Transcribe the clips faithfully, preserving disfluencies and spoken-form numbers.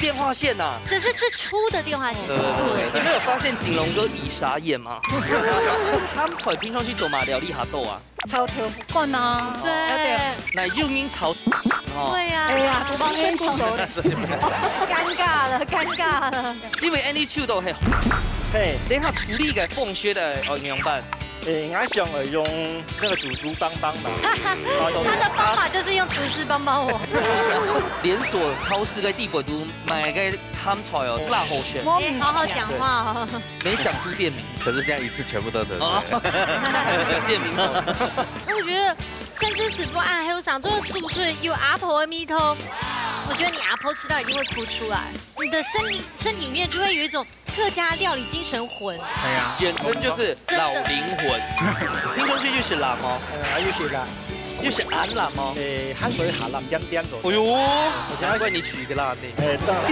電話線啊。只是是粗的電話線。對對對，你們有發現景龍哥已傻眼嗎？鹹菜平常時做麼个料理較多啊？炒豆腐乾啊，對，那又應炒哦。對呀，哎呀，都幫你炒。尷尬了，尷尬了。因為恁樣手都係，嘿，等下處理个風險个哦，仰般？誒，我想要用那個主廚幫幫忙。他的方法就是用廚師幫幫我。連鎖超市个地板都買个鹹菜哦，辣好選，我哎，好好講話哦。沒講出店名可是這樣一次全部都得罪。哦，店名哦。我覺得甚至師傅恁後生，做得煮出有阿婆的味道。我覺得你阿婆吃到一定會哭出來，你的身體身體裡面就會有一種客家料理精神魂。係啊，簡稱就是老靈魂。平常時又係辣嗎？呃，又係辣，又係恁辣嗎？誒，鹹水鹹辣點點做。哎呦，難怪你取一個辣妹。誒，當然。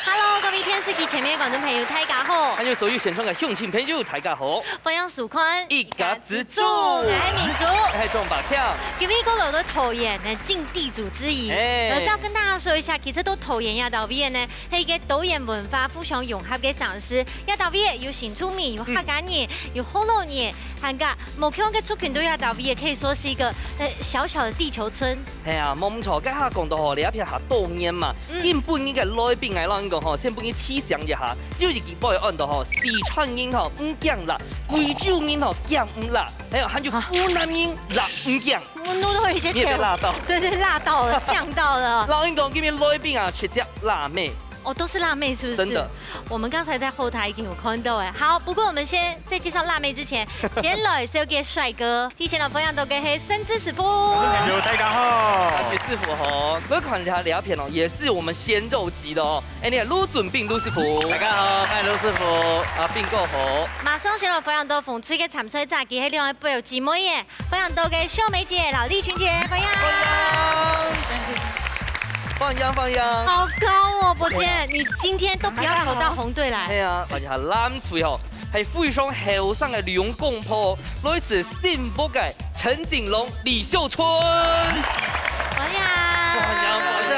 Hello，各位電視機前面的觀眾朋友，大家好，還有所有線上个鄉親朋友，大家好。歡迎收看一家之煮我係明珠。我係鍾百強。今日過來到桃園呢，盡地主之誼。哎老師要跟大家說一下，其實到桃園這搭位呢，係一個多元文化互相融合个城市。這搭位有新住民，有客家人，有福佬人，還有無共个族群都有這搭位，可以說是一個呃小小的地球村。係啊，無毋著，該下講到吼，這一片下多元嘛，嗯今晡日个來賓𠊎摎你講吼，先分你提醒一下，有一句話安到吼，四川人吼毋驚辣，貴州人吼驚毋辣，還有還有湖南人辣毋驚，我弄到有一些你也被辣到。對對，辣到了，嗆到了。摎你講，今日來賓啊，直接辣妹。哦，都是辣妹是不是？真的。我們剛才在後台已經有看到哎。好，不過我們先在介紹辣妹之前，先來紹介帥哥。提前來分享到个係盛智師傅。有大家好大。家師傅好，我看一下這一片哦，也是我們鮮肉級的哦。哎，你看盧俊斌盧師傅，大家好，我係盧師傅。啊，斌哥好。馬上先來分享到紅隊个參賽者，佢係兩個表姊妹耶，分享到个秀梅姐摎麗群姐，歡迎。歡迎，歡迎。好高哦，伯天，你今天都不要投到紅隊來。係啊，而且藍隊吼，係非常後生个兩公婆，來自新屋个陳景龍、李秀春。歡迎。歡迎，歡迎。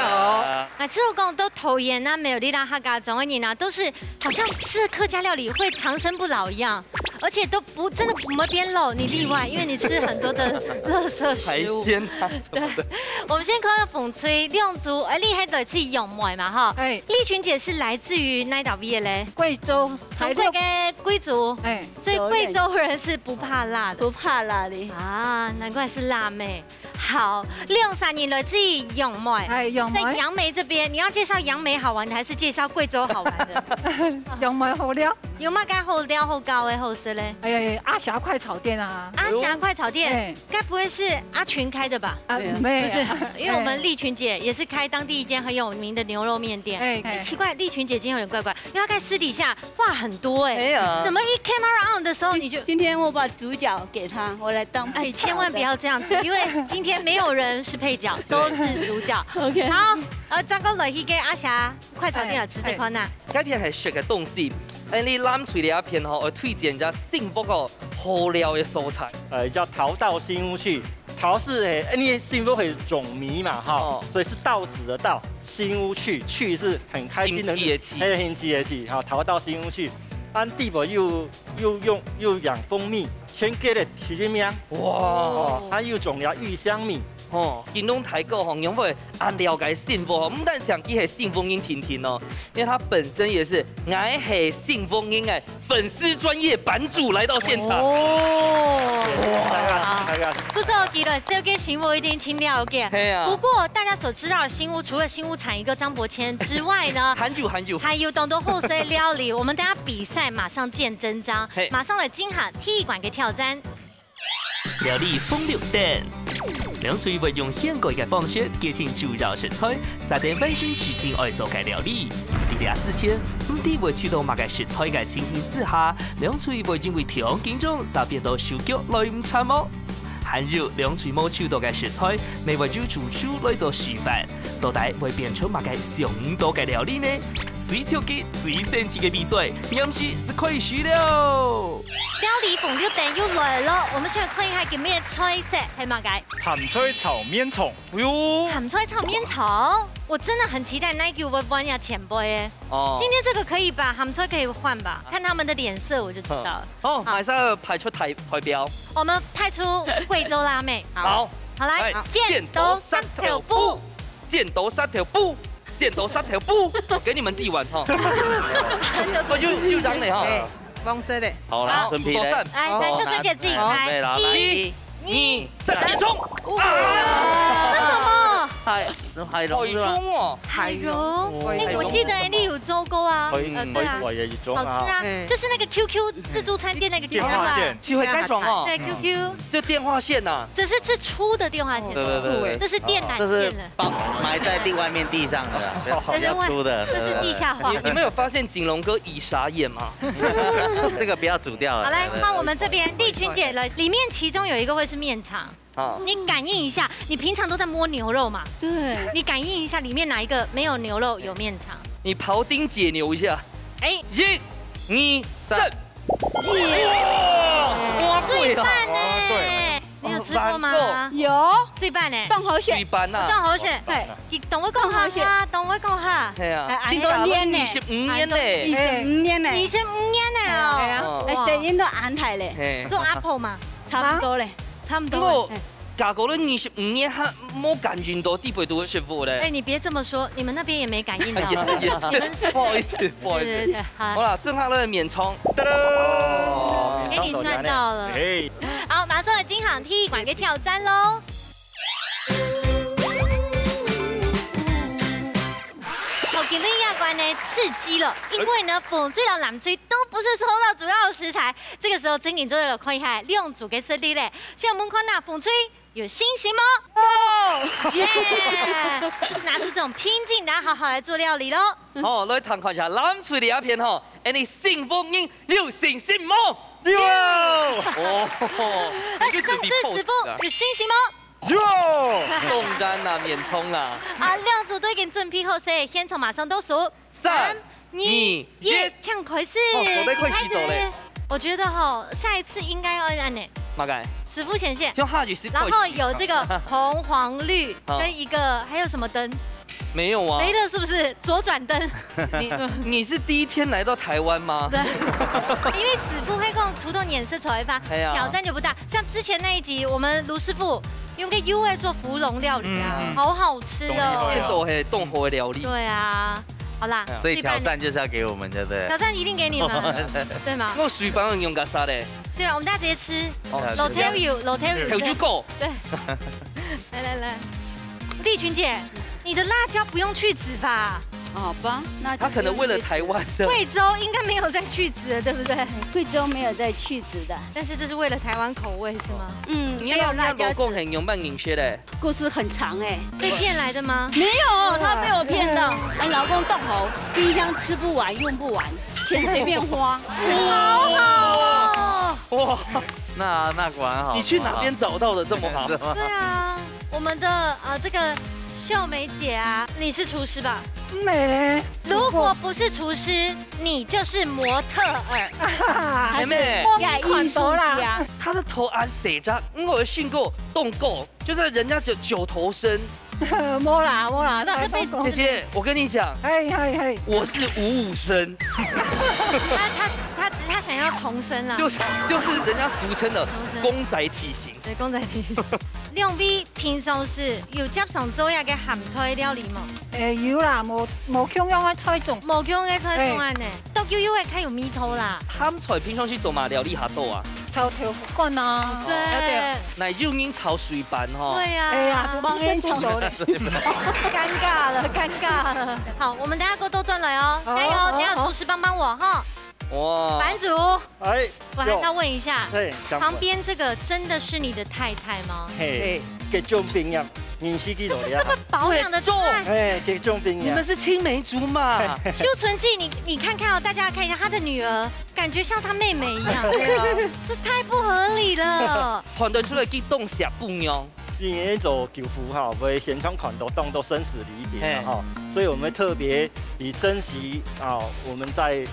啊，其實我講到桃園啊，苗栗啦、客家庄个人啊，都是好像吃了客家料理會長生不老一樣，而且都不真的不會變老，你例外，因為你吃很多的垃圾海食物。鮮啊什麼的。我們先看看紅隊兩組，哎，你係來自楊梅嘛哈？哎，麗群姐是來自於哪一搭位个咧？貴州，中國个貴州，哎，所以貴州人是不怕辣的不怕辣的。啊，難怪是辣妹。好，兩儕人來自於楊梅。哎，楊梅，在楊梅這邊，你要介紹楊梅好玩的，還是介紹貴州好玩的？楊梅好料，有麼个好料、好搞个、好食咧？哎呀，阿霞快炒店啊，阿霞快炒店，哎，該不會是阿群開的吧？啊，沒有沒有，不是，因為我們麗群姐也是開當地一間很有名的牛肉麵店。哎，哎，奇怪，麗群姐今天有點怪怪，因為她開私底下話很多哎、哎呀怎麼一 camera on 的時候你就今天我把主角給他，我來當哎，配角。千萬不要這樣子，因為今天沒有人是配角，都是主角。 OK。好，呃，再過來一個阿霞，快炒店來試試看吶。該片係食个東西，哎，你藍隊這一片吼，我推薦一下新屋吼，好料个所在。呃，叫逃到新屋去。逃是誒，因為新屋係種迷嘛哈，哦所以是稻子的稻，新屋去，去是很開心的，興趣的趣很有興趣的趣哈，逃到新屋去。安地方又又用又養蜂蜜，全家的第一名哇，哦，還有種了玉香米，吼，景龍大哥吼，因為恁了解新屋吼，毋單淨佢係新屋人定定哦，因為他本身也是𠊎係新屋人个粉絲專頁版主來到現場。哦，大家大家不錯，佢來紹介新屋一定盡了解。係啊不過大家所知道的新屋，除了新屋產一個張伯謙之外呢，還有還有，還有當多好食料理。我們等下比賽馬上見真章，嘿馬上來進行第一關个挑戰。料理紅綠燈。兩隊會用現改个方式，決定主要食材，設定完成指定愛做个料理。在這之前，毋知會抽到麼个食材个情形之下，兩隊會因為忒緊張，煞變到手腳來毋掣哦。還有，兩隊無抽到个食材，乜會由主廚來做示範。到底會變出麼个想毋到个料理呢？最刺激、最神奇个比賽，臨時就開始了！料理紅綠燈又來了，我們先來看一下今日个菜色係麼个？鹹菜炒麵腸。哎喲，鹹菜炒麵腸，我真的很期待哪久會換這前輩欸。哦，今天這個可以吧？鹹菜可以換吧？看他們的臉色我就知道了。好，好。馬上派出代代表。我們派出貴州辣妹。好，好，來，哎，剪刀石頭布。 剪刀石頭布，剪刀石頭布，我給你們自己玩哈。哦，又又髒了哈。哎，黃色的。好，來，好，準備了。來，來，秀春姐自己猜。好，準備了，來。一、二、三，衝！哇，這什麼？海，海龍是吧？海龍哦。海龍。哎，我記得你有做過啊。海，呃，對啊。海龍也有做啊。好吃啊，哎。就是那個Q Q自助餐店那個Q Q啊。電話線。機會該種哦。對，Q Q。 就電話線吶。這是，是粗的電話線，對對對對。這是電纜線了。這是包，埋在地外面地上的，不要，不要粗的，這是地下化。對對對。你，你們有發現景龍哥已傻眼嗎？這個不要煮掉了，好，來，對對對。換我們這邊麗君姐了，裡面其中有一個會是麵腸。啊。你感應一下，你平常都在摸牛肉嘛？對。你感應一下，裡面哪一個沒有牛肉，有麵腸？你庖丁解牛一下。哎。一、二、三。 哇，哇，水粄呢？哇，對。你有吃過嗎？哦，粄。有。水粄呢？當好食。水粄啊。當好食。嘿。佢當會講客啊，當會講客。係啊。哎，恁多年呢。二十五年呢。二十五年呢。二十五年呢哦。哎呀。哇。哎，聲音都恁大咧。嘿。做阿婆嘛。差不多咧。差不多。不過， 加過了二十五年還無感應到底背肚个食物咧。哎，你別這麼說，你們那邊也沒感應到。也是，也是。你們是，不好意思，不好意思。對對對，好。好啦，正好來麵腸。噔噔，哦，給你賺到了。麵腸就恁樣。哎。好，馬上來進行第一關个挑戰囉。好，今晡日這關呢刺激了，因為呢，紅隊摎藍隊都不是抽到主要的食材，這個時候正經就愛來看一下兩組个實力咧。 先問看啊，紅隊有信心無？有！耶！就是拿出這種拼勁，大家好好來做料理囉。好，來聽看一下，藍隊這片吼，恁呢幸福人有信心無？有！哦，你就準備pose啊。哎，醬汁師傅有信心無？有！當然啦，麵腸啦。啊，兩組都已經準備好勢，現場馬上倒數。 三、三、二、二、一，一，請開始。哦，我在快洗手嘞。開始。我覺得吼，下一次應該要恁呢。麼个？師傅顯現，像下雨是快洗。然後有這個紅、黃、綠，好。跟一個，還有什麼燈？沒有啊。沒了是不是？左轉燈。你，你是第一天來到台灣嗎？對。因為師傅會講，除了顏色丑一發，哎呀。挑戰就不大。像之前那一集，我們盧師傅用个U A做芙蓉料理啊，嗯。好好吃哦。中意哦。變做係當好个料理。對啊。 好啦，哎呀。所以挑戰就是要給我們，對不對？挑戰一定給你們，對嗎？我水粄用个啥嘞？是啊，我們大家直接吃。哦，老Terry，老Terry，有就夠。對。來來來，麗群姐，你的辣椒不用去籽吧？哦，不啊，那他可能為了台灣的。貴州應該沒有在去籽的，對不對？貴州沒有在去籽的。但是這是為了台灣口味，是嗎？嗯，你要讓人家沒有辣椒籽。老公很勇猛飲食嘞。 故事很長欸。被騙來的嗎？沒有，他被我騙到。哎，老公動吼，冰箱吃不完，用不完，錢隨便花。好好哦。哇，那，那果然好。你去哪邊找到的這麼好？是嗎？對啊，我們的，呃，這個秀梅姐啊，你是廚師吧？沒。如果不是廚師，你就是模特兒。妹妹。藝術家。他的頭安誰家？我有信過，動過。 就是人家九，九頭身。無啦，無啦，那這輩子姐姐，我跟你講，嘿，嘿，嘿。我是五五身。他，他，他只是他想要重生啦。就是，就是人家俗稱的重生。公仔體型。對，公仔體型。兩位平常時有接常做這个鹹菜料理無？欸，有啦，無，無共樣个菜種。無共樣个菜種恁呢，嘿。獨有有个較有味道啦。鹹菜平常時做麼料理較多啊？ 炒豆腐乾啊。對。對。哪有人炒水粄吼？對啊。哎呀，都幫人炒了。尷尬了，尷尬了。好，我們等下過多轉來哦，好，加油！好，等下廚師幫幫我哈。好。哇。版主，哎，我還是要問一下，有。嘿，講吧。旁邊這個真的是你的太太嗎？嘿，嘿。結種畢業，認識幾多年啊？這是不是保養的菜？嘿，結種畢業。你們是青梅竹馬。秀純姐，你，你看看哦，大家看一下，她的女兒 感覺像她妹妹一樣。對啊。這太不合理了。看得出來，佢當惜餔娘。因為做舅父哈，會現場看到當多生死離別嘛哈，所以我們特別以珍惜啊，我們在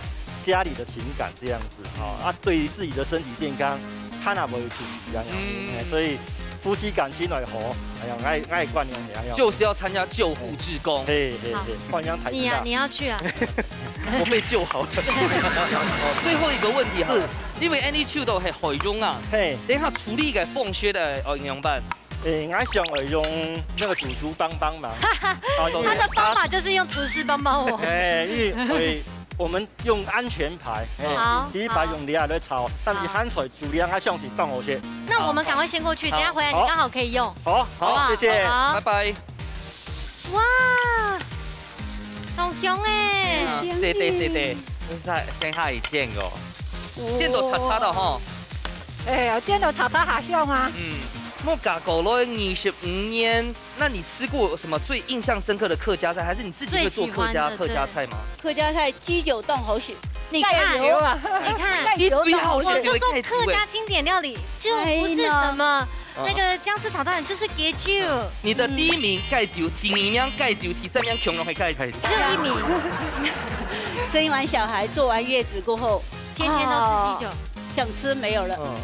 家裡的情感這樣子哈。啊，對於自己的身體健康，較也會注意這樣子。嗯。哎，所以夫妻感情來好，哎呀，愛，愛觀念這樣。就是要參加救護志工。嘿，嘿，嘿，歡迎台你啊，大。你要去啊？我被救好了。哦，最後一個問題哈，是。因為恁樣手到係海湧啊，嘿。等一下處理个風雪个，哦，仰般？誒，我想我用那個主廚幫幫忙。哦，因為他的方法就是用廚師幫幫我。哎，因為我們用安全牌，哎，好。第一排用這樣來炒，但是好。鹹菜煮這樣，我相信當好食。那我們趕快先過去，好。等一下回來你剛好可以用。好，好，好不好？謝謝。好。拜拜。哇，當香欸！嗯，對，對，對，對。這下，這下已見過。見到炒炒的吼。哎呀，見到炒炒還香啊。嗯，我嫁過來二十五年，那你吃過什麼最印象深刻的客家菜？還是你自己會做客家，最喜歡的，客家菜嗎？對。客家菜雞酒當好食。你看，蓋油啊。你看，蓋油當好食。我就說客家經典料理就不是什麼 那個薑絲炒蛋就是雞酒。你的第一名蓋酒，第二名蓋酒，第三名恐龍還蓋酒。只有一名。生完小孩，坐完月子過後，天天都吃雞酒。哦，想吃沒有了。嗯，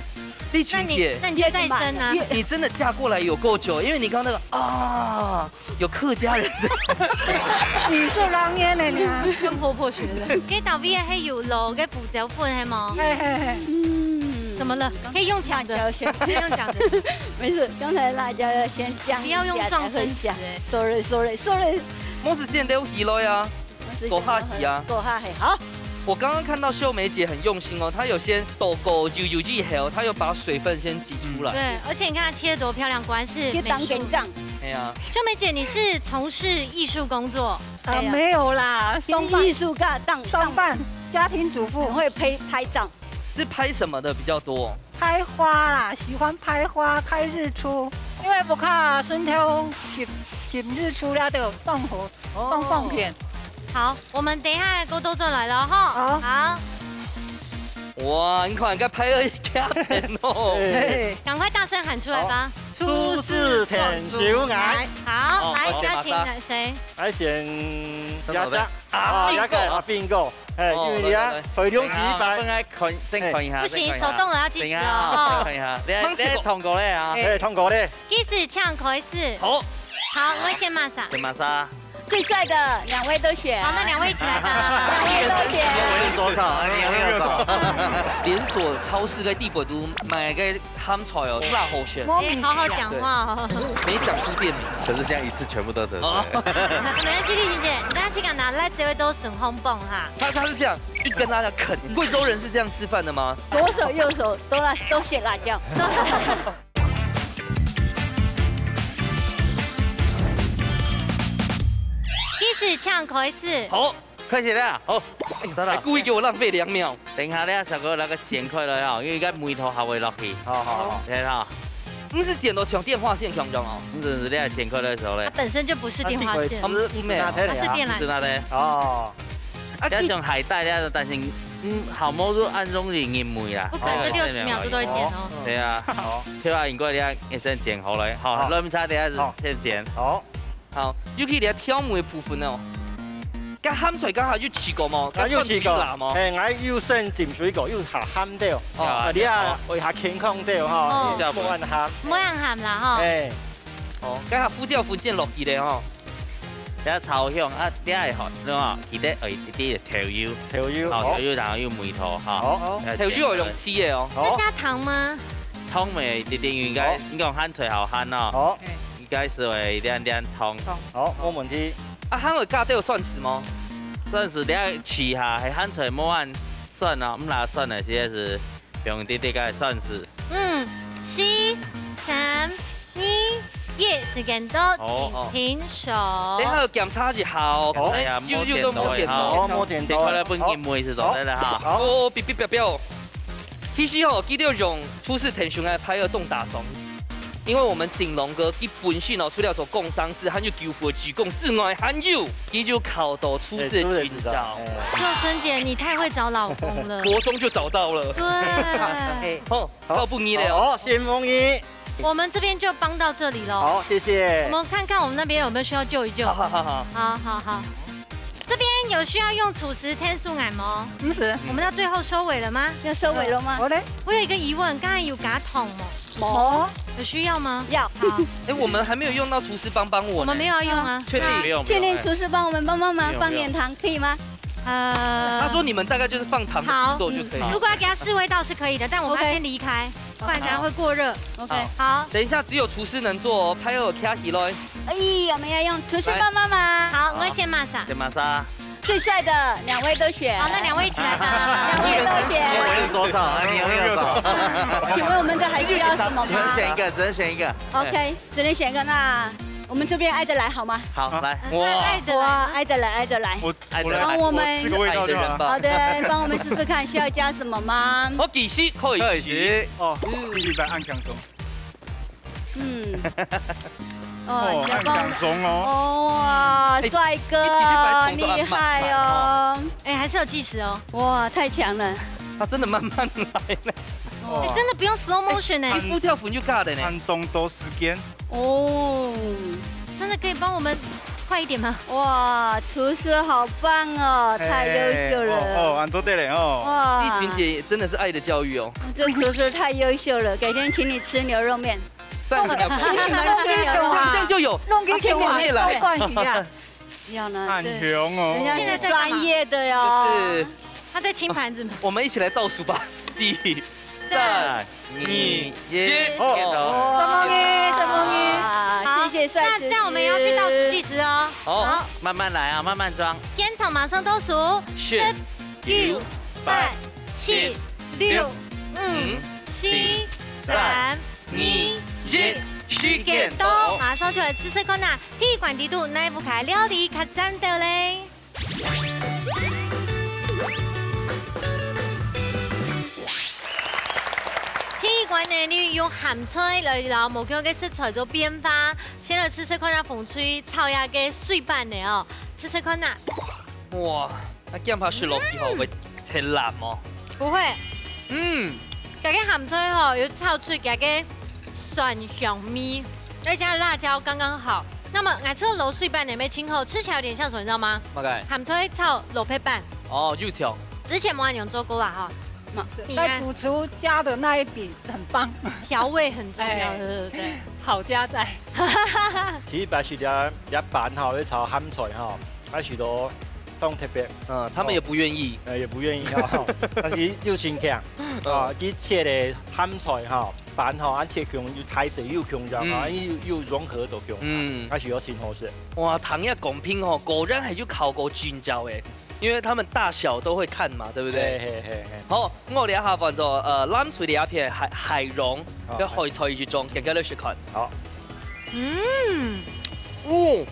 麗琴姐，那你，那你就再生啊。你，你真的嫁過來有夠久，因為你剛剛那個啊，有客家人的。語出狼煙呢，你啊。跟婆婆學的。這道菜係有落个胡椒粉，係無？嘿，嘿，嘿。嗯。怎麼了？可以用講的。辣椒先。可以用講的。沒事，剛才辣椒要先降一下，不要用撞生詞欸。才會下。Sorry，sorry，sorry。莫是先留起來啊。莫是先留，過下去啊。過下去，好。我剛剛看到秀梅姐很用心哦，她有先倒過油油以後，她有把水分先擠出來。嗯。對，而且你看她切得多漂亮，果然是美術。去當店長。哎呀。秀梅姐，你是從事藝術工作？呃，哎呀。沒有啦，上班。藝術家當，上班，家庭主婦。很會拍，拍照。是拍什麼的比較多？拍花啦，喜歡拍花，看日出。因為屋下脣頭翕，翕日出了就當好，當方便。哦。好，我們等一下過多轉來了哈。好。好。哇，你看，該拍了一家人哦。嘿。趕快大聲喊出來吧。好。廚師𢯭手𠊎。好，好，來，邀請誰？來，先雅雅。 啊，雅雅，啊，Bingo。哎，哦，因為你啊，來，來，來。分享幾擺。等下，分享看，先看一下，不行，先看一下。手動了要計時哦。等一下哦，先看一下。你，你通過了啊。哎，通過了。計時請開始。好。好，我先馬上。先馬上。最帥的，兩位都選。好，那兩位一起來吧。兩位都選。我有多少啊？你有多少？連鎖超市在地北都買个鹹菜哦，辣好選。哎，好好講話哦。沒講出店名。可是這樣一次全部都得罪。哦。沒關係，麗琴姐，你等下去給拿來，這位都損紅榜哈。他，他是這樣，一根他要啃。貴州人是這樣吃飯的嗎？左手右手都辣，都選辣椒。計時請開始。好。 開始了，好，哎，得了。還故意給我浪費兩秒。等一下咧，小哥那個剪開來哦，因為該梅頭還會落去。好，好，好。OK哈。毋係剪到像電話線共樣哦。毋係，你愛剪開來个時候咧。它本身就不是電話線。啊，是，是拿忒了啊。它是電纜。是拿忒。哦。啊，你像海帶咧，但是，嗯，好無就恁容易入味啦。不可能這六十秒鐘都會剪哦。對啊。好。對啊，應該你愛先剪好了，好，好。落差等下先剪。好。 好，尤其你愛調味个部分哦。該鹹菜剛好有試過無？啊，有試過。該蒜頭辣無？嘿，𠊎有先浸水過，有下鹹兜。哦。啊，你啊，哦。會下健康兜吼，哦。莫恁鹹。莫恁鹹啦吼。嘿。哦，該下胡椒粉先落去咧吼。這炒香啊，這下吼，對無？記得愛一滴豆油。豆油，哦，好。豆油，然後有梅頭哈。好。哎，豆油愛用煠个哦。好。要加糖嗎？糖無，一定應該，好。你講鹹菜好鹹哦。好。 應該係會一點點糖。糖。好，無問題。啊，還會加兜蒜絲無？蒜絲你愛試下，係鹹菜無恁酸啊，毋罅酸个，這係用滴滴个蒜絲。嗯，四、三、二、一，時間到，好，好。請停手。等下要檢查一下哦。好。哎呀，有，有都無點到。好，無點到。這塊來分佢梅係做得了哈。好。哦，嗶嗶嗶嗶哦。其實哦，佢兜用廚師𢯭手个牌仔當打爽。因為我們景龍哥佢本身哦，除了做工程師，還有救火技工之外，還有佢就考到廚師證照。欸，廚師證照，欸。秀春姐，你太會找老公了。國中就找到了。對。欸，哦，好。交分你了哦。好，先分你。我們這邊就幫到這裡囉。好，謝謝。我們看看我們那邊有沒有需要救一救。好，好，好，好。好，好，好。這邊有需要用廚師證書來嗎？不是。我們到最後收尾了嗎？要收尾了嗎？好嘞。我有一個疑問，剛才有加糖嗎？ 無。有需要嗎？要。好。欸，我們還沒有用到廚師幫幫我呢。我們沒有要用啊。確定？沒有，沒有，確定廚師幫我們幫幫忙，欸。沒有，放點糖可以嗎？呃，他說你們大概就是放糖的步驟就可以了。好。如果要給他試味道是可以的，但我們要先離開，OK。不然等下會過熱。OK。好。好。等一下只有廚師能做哦，拍我卡起來。哎，我們要用廚師幫幫忙。來。好，我先抹茶。先抹茶。 最帥的，兩位都選。好，那兩位一起來吧。兩位都選。你有沒有做到？啊，你有沒有做到？請問我們這還需要什麼嗎？只能選一個，只能選一個。OK，只能選一個，那我們這邊挨著來好嗎？好，來。哇。哇，挨著來，挨著來。我，我來，幫我們，我吃個味道就好。好的，幫我們試試看需要加什麼嗎？好，其實可以試。可以試。哦，一般按這樣做。 嗯。哦，哦，你要幫我們，很放鬆哦。哦，哇，欸，帥哥哦，你，你，你擺動作厲害哦。欸，還是有計時哦。哇，太強了。他真的慢慢來呢。哦。欸，真的不用slow motion欸。你不跳舞就尬的呢。按動作時間。哦。真的可以幫我們快一點嗎？哇，廚師好棒哦，太優秀了。欸，哦，哦，恁做得了哦。哇。麗萍姐真的是愛的教育哦。 這廚師太優秀了，改天請你吃牛肉麵。讚。請你們吃牛肉麵。這樣就有。弄給請我們吃飯一樣。要呢，很香哦。人家是專業的喲。就是，他在清盤子嗎？我們一起來倒數吧。四、三、二、一，哦。什麼魚？什麼魚？啊，好，謝謝帥廚師。那這樣我們要去倒數計時哦。好，好。慢慢來啊，慢慢裝。現場馬上倒數。十、九、八、七、六、五、四、三、二、一，時間到，馬上就來試食看啊！第一關底肚，哪一屋个料理較讚到咧？第一關呢，你用鹹菜來摎無共个食材做變化。先來試食看啊，紅隊炒這个水粄呢哦，試食看啊。哇！ 那鹹下食落去吼，嗯。會忒辣無？不會。嗯。這个鹹菜吼，有炒出這个酸香味，再加辣椒剛剛好。那麼，𠊎食滷水粄呢，乜盡好，吃起來有點像什麼，你知道嗎？麼个？鹹菜炒蘿蔔粄。哦，有像。之前無恁樣做過啦，哈。嘛，是，你看。在主廚家的那一筆很棒。調味很重要，哎。對，對，對。好家在。其實白雪家，家粄吼，要炒鹹菜吼， 開始都當特別。嗯，他們也不願意。呃，也不願意哈，但是又辛苦啊，嗯。佢切个鹹菜哈，粄哈，啊切共，又大細又共樣哈，嗯。又，又融合到共下，嗯。開始又真好食。哇，聽這講評吼，果然還有考過證照欸，因為他們大小都會看嘛，對不對？嘿，嘿，嘿，嘿。好， 𠊎這下換做，呃，藍隊這片海，海蓉，好，該海菜一種，大家來試看。好。嗯。哦。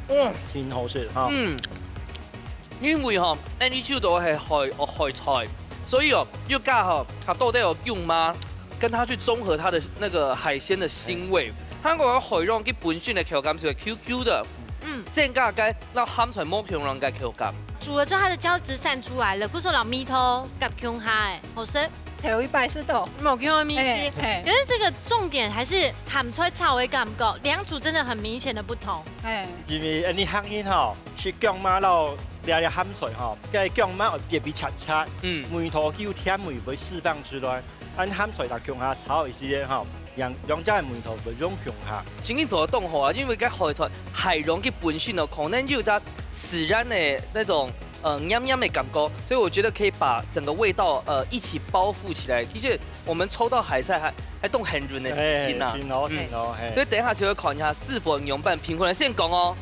嗯。真好食哈。嗯。因為吼，恁樣就都係海，哦，海菜，所以哦，又加吼，它到底有用嗎？跟它去中和它的那個海鮮的腥味。哎。它那個海蓉，佢本身的口感是Q Q的，嗯。增加該 那鹹菜無共樣个口感。煮了之後，它的膠質散出來了，故所摎味道合共下欸，好食。頭一擺食到。無共樣个味緒。哎，哎。可是這個重點還是鹹菜炒的感覺，兩組真的很明顯的不同。哎。因為，呃，你客人吼，食薑嫲摎這个鹹菜吼，該薑嫲特別赤赤，嗯。味道有甜味會釋放出來。 恁鹹菜摎共下炒一息吼，兩，兩隻个味道會融共下。真經做得當好啊，因為該海菜，海蓉佢本身哦，可能就有隻自然的那種，呃，黏黏的感覺，所以我覺得可以把整個味道，呃，一起包覆起來。的確，我們抽到海菜還，還當幸運的心啊。哎，真好，嗯。真好，嘿。所以等一下就會看一下四分仰般評分。先講哦，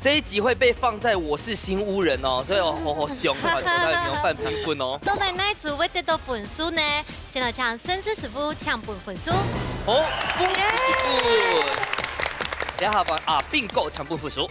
這一集會被放在我是新屋人哦，所以我好好想一下，到底仰般評分哦。到底哪一組會得到分數呢？ 先來請盛智師傅請分分數。好，分分。耶！這下換阿斌哥請分分數。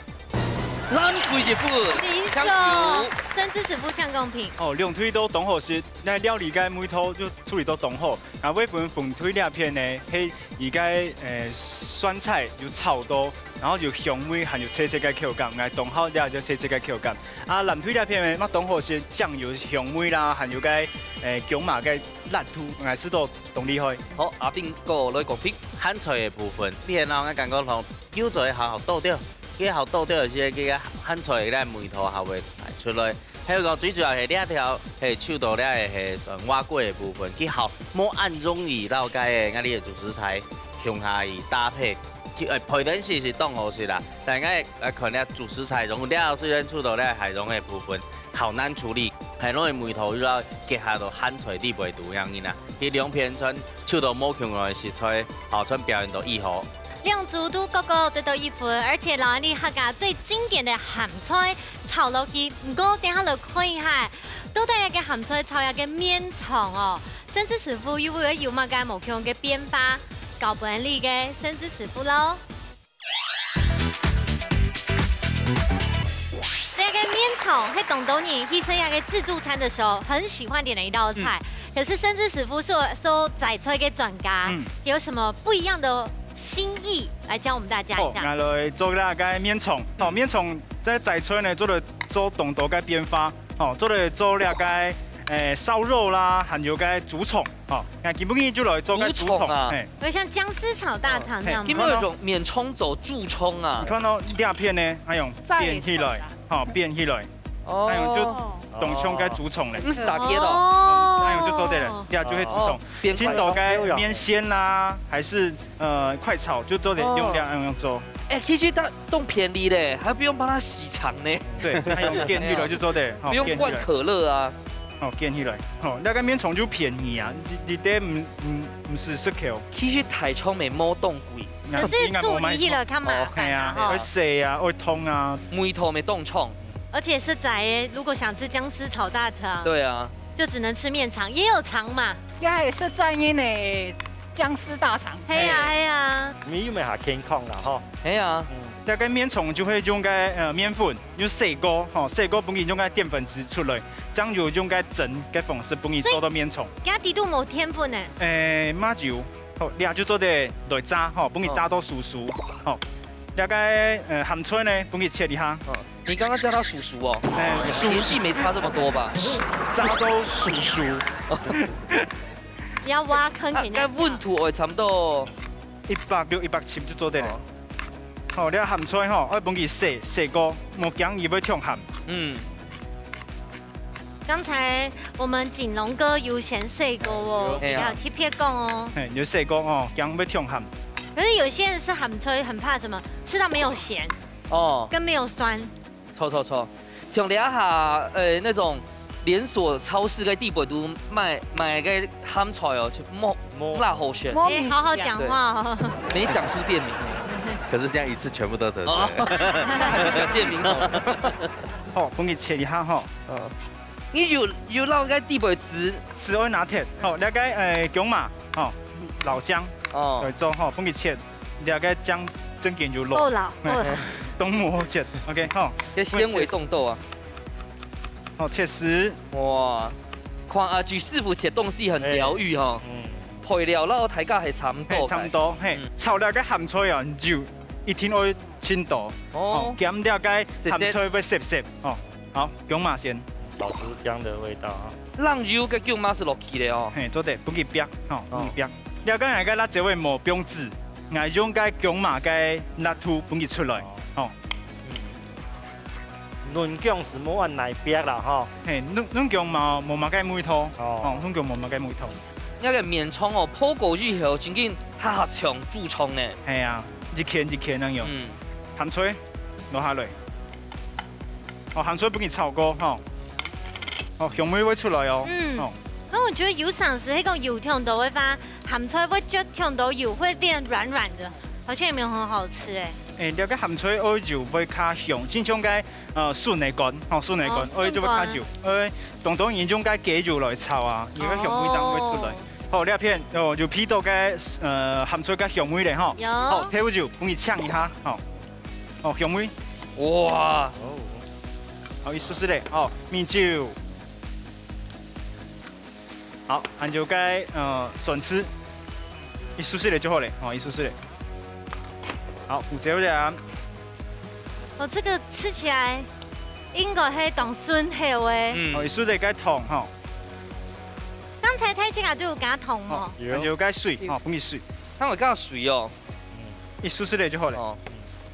藍隊一分，請講。請講。生芝師傅請講評。哦，兩隊都當好食，該料理个味道就處理到當好。啊，尾分紅隊這片呢，係佢个，呃，酸菜有炒到，然後有香味，還有脆脆个口感，𠊎當好這就脆脆个口感。啊，藍隊這片呢，嘛當好食，醬油香味啦，還有該，呃，薑嫲个辣度，𠊎食到當厲害。好，阿斌哥來講評。鹹菜个部分，你看哦，𠊎感覺吼， 有做得好好倒掉，佢好倒掉个時，佢个鹹菜个味道還會出來。還有講最主要係這條，係手到這个係算蛙粿个部分，佢好無恁容易摎該个𠊎俚个主食材共下去搭配，佢，呃，配等時係當好食啦。但𠊎來看這主食材，用這雖然手到這海蓉个部分，好難處理，海蓉个味道又愛結合到鹹菜裡背肚樣呢。佢兩片全手到無共樣个食材，好，全表現到異好。 兩組都各各得到一分，而且摎𠊎俚客家最經典个鹹菜炒落去。毋過等下來看一下，到底這个鹹菜炒這个麵腸哦，生芝師傅又會有麼个無共个變化？交分你个生芝師傅囉。這个麵腸係當多人去食這个自助餐的時候很喜歡點的一道菜。嗯。可是生芝師傅是，是摘菜个專家，嗯。有什麼不一樣的 心意，來教我們大家一下。好，𠊎來做這个麵腸。好，嗯。麵腸在摘菜呢，做得做當多个變化。好，做得做這个，欸，燒肉啦，還有个豬腸。好，𠊎今晡日就來做个豬腸。豬腸啊。嘿。有像薑絲炒大腸那樣嗎？好，嘿。有沒有一種麵腸做豬腸啊？你看到這片呢，還用捲起來，摘菜啊。好，捲起來。 哦。哎喲，就當像个豬腸咧。毋係打結哦。哦。哎喲，就做得了，這就係豬腸。哦，變快。青島个麵線啦，還是，呃，快炒，就做得用這樣做。哦。哎，其實它當便利咧，還不用幫它洗腸呢。對，它用捲起來就做得了，吼，不用灌可樂啊。捲起來。哦，捲起來。哦，該个麵腸就便宜啊，一，一點毋，毋，毋使食口。其實大腸乜無當貴。可是處理起來較麻煩啊，哦，嘿啊，吼。愛洗啊，愛燙啊。味道乜當重。 而且係摘的，如果想吃薑絲炒大腸，對啊。就只能吃麵腸，也有腸嘛。也係專業个薑絲大腸。係啊，係啊。係啊。你有無較健康啦，吼？係啊。嗯。該个麵腸就會用該，呃，麵粉，用洗過，吼，洗過分佢用該澱粉質出來，正有用該蒸个方式分佢做到麵腸。所以，佢底肚無澱粉呢？誒，麻油，好，這就做得來炸，吼，分佢炸到酥酥，哦。吼。這个，呃，鹹菜呢，分佢切一下。哦。 你剛剛叫他叔叔哦？哎，叔叔。年紀沒差這麼多吧？炸到叔叔。不要挖坑給人家跳。啊，該溫度哦，差不多。一百六、一百七就做得了。哦。好，這鹹菜吼，愛分佢洗，洗過，莫驚佢會忒鹹。嗯。剛才我們錦龍哥有先洗過哦，哎呀。比較特別講哦。嘿，有洗過哦，驚會忒鹹。可是有些人吃鹹菜很怕什麼？吃到沒有鹹。 哦。跟沒有酸。著，著，著。像這下，呃，那種連鎖超市个底背都賣，賣个鹹菜哦，就無，無。無哪好選。無名氣啊。哎，好好講話哦。對。沒講出店名。可是這樣一次全部都得罪。哦，那還是講店名好了。好，分佢切一下吼。嗯。你有，有落該底背籽。籽愛拿忒。好，這个，呃，薑嫲，吼，老薑，哦。來做吼，分佢切。 這个薑正經有老。夠老，夠老。當無好切。OK，好。這纖維當多啊。好，切絲。哇，看阿菊師傅切東西很療癒哈。哎，嗯。配料摎大家係差毋多个。嘿，差毋多，嘿。嗯。炒這个鹹菜啊，油一定愛盡多。哦。哦，減這个鹹菜會澀澀，哦。 好，薑嫲先。保持薑的味道啊。冷油个薑嫲係落去个哦。嘿，做得，分佢煏，吼，哦。分佢煏。了解𠊎个辣椒會無放籽，𠊎用該薑嫲个辣度分佢出來，哦。吼。嗯。嫩薑係無恁耐煏啦，吼。嘿，嫩，嫩薑嘛，無麼个味道，哦。哦，嫩薑無麼个味道。該个麵腸哦，泡過以後，正經哈哈像豬腸呢。係啊，一圈一圈恁樣。嗯。鹹菜，落下來。 哦，鹹菜分佢炒過，吼。哦，香味會出來哦。嗯。哦。可我覺得有常時係講油忒多个話，鹹菜會啜忒多油，會變軟軟的，好像也沒有很好吃哎。哎，這个鹹菜愛油會較香，親像該，呃，筍仔乾，吼，筍仔乾，哦，愛就會較油。筍乾。呃，當多人用該雞油來炒啊，佢个香味正會出來。哦。好，這片，哦，有鼻到該，呃，鹹菜个香味咧，吼。有。好，豆油，分佢嗆一下，吼。哦，香味。哇，好，一息息仔，好，米酒。好，還有該，呃，蒜絲，一息息仔就好了，哦，一息息仔。好，胡椒粒。哦，這個吃起來應該係當順口欸。嗯。哦，一息息仔該糖，吼。剛才大家都有加糖哦。哦，有。還有該水，有。吼，分佢水。它有加水哦。一息息仔就好了。哦。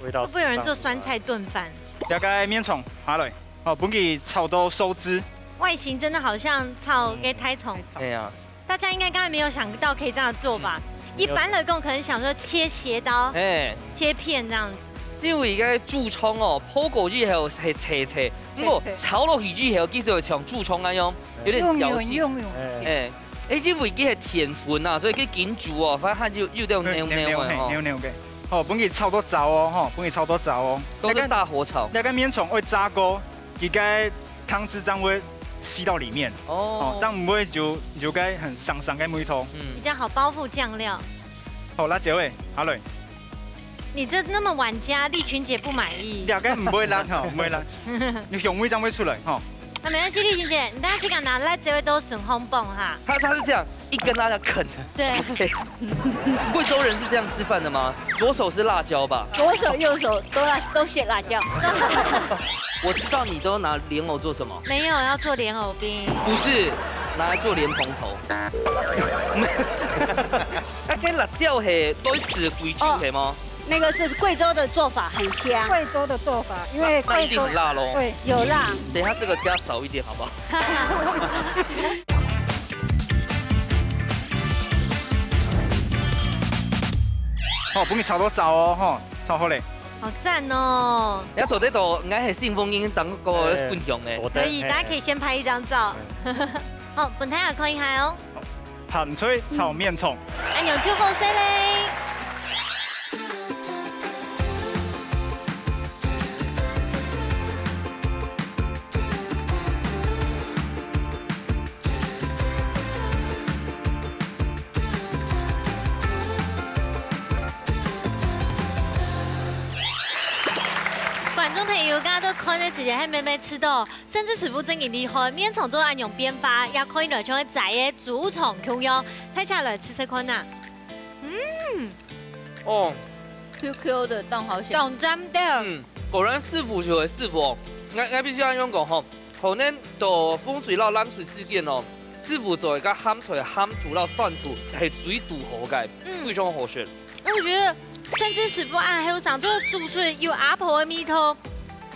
味道會不會有人做酸菜燉飯？這個麵腸下來。 哦，分佢炒到收汁。外形真的好像炒該大腸。嗯。哎呀。大家應該剛才沒有想到可以這樣做吧？嗯。一般來講，可能想說切斜刀，哎。切片這樣子。因為該豬腸哦，烰過以後係脆脆，不過脆脆。炒落去以後，其實會像豬腸那樣，有點嚼勁。軟軟軟軟。哎。哎，因為佢係澱粉啊，所以佢緊煮哦，反正它就有點軟軟的哦。嘿，軟軟个。哦，分佢炒到燥哦，吼，分佢炒到燥哦。都是大火炒。那個，那個麵腸愛炸過， 佢个湯汁正會吸到裡面，哦。哦，這樣毋會有，有該很酸酸个味道。嗯。比較好包覆醬料。好，辣椒仔，下來。你這那麼晚加，麗群姐不滿意。這個毋會辣吼，毋會辣。你香味正會出來吼。啊，沒關係，麗群姐，你等下去講拿辣椒仔都順風放哈。他，他是這樣， 一根辣椒啃。對。貴州人是這樣吃飯的嗎？左手是辣椒吧？左手右手都辣，都是辣椒。我知道你都拿蓮藕做什麼。沒有，要做蓮藕冰。不是，拿來做蓮蓬頭。那跟辣椒係對此貴州係嗎？哦。 那個是貴州的做法，很香。貴州的做法，因為那，那一定很辣咯。貴州，對，有辣。等一下這個加少一點好不好？好，分佢炒到燥哦，吼，炒好咧。好讚哦。你要做得到，應該係新聞已經當過分享咧。哎，做得，可以，哎。大家可以先拍一張照。哎。好，分大家看一下哦。 鹹菜炒麵腸。恁樣就好勢咧。觀眾朋友，剛剛都看个時間，還慢慢試著 盛智師傅真个厲害，麵腸做到恁樣變化，也可以來像个炸个豬腸共樣，大家來試試看啊。嗯。哦。Q Q的，當好食。當讚个。嗯，果然師傅就係師傅哦。𠊎，𠊎必須要恁樣講吼，可能到風水摎冷水事件哦，師傅做一個鹹菜、鹹肚摎蒜肚係最堵好个，嗯。非常好食。 我覺得盛智師傅恁後生，就係煮出有阿婆个味道。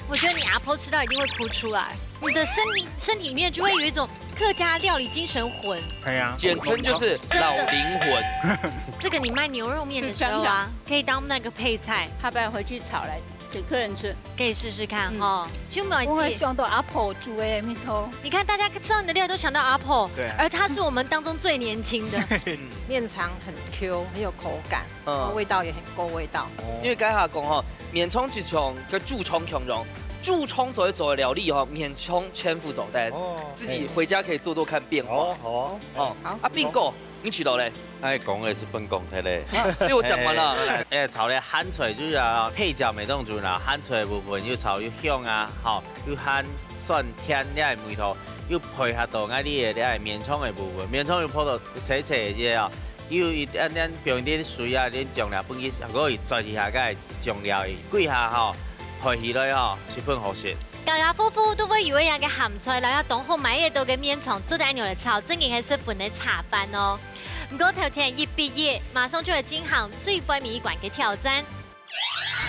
我覺得你阿婆吃到一定會哭出來，你的身體，身體裡面就會有一種客家料理精神魂。哎呀。簡稱就是老靈魂。真的。這個你賣牛肉麵的時候啊，真的。可以當那個配菜。下擺回去炒來 請客人吃。可以試試看，嗯。吼。兄妹姐。我會想到阿婆煮个味道。你看，大家吃到你的料都想到阿婆，對啊。而她是我們當中最年輕的。麵腸很Q，很有口感，嗯。然後味道也很夠味道。哦。因為該下講吼，麵腸就像个豬腸共樣，豬腸做一做个料理吼，麵腸全部做得。哦。自己回家可以做做看變化。好啊，好啊。哦，好。啊，斌哥， 你試著咧？哎，講个係分講忒咧。啊，被我講完了。哎，哎，炒个鹹菜就係啊，配角乜當重要啦。鹹菜个部分又炒又香啊，吼，又鹹酸甜這个味道，又配合到𠊎俚个這个麵腸个部分，麵腸又烰到脆脆个哦，又一點點放點水啊，點醬料，分佢可以轉一下个醬料，幾下吼，配起來吼，十分好食。家家戶戶都會有一樣个鹹菜，然後當好買得到个麵腸，做得恁樣來炒，正經係十分个下飯哦。 毋過頭前一比一，馬上就愛進行最尾一關个挑戰。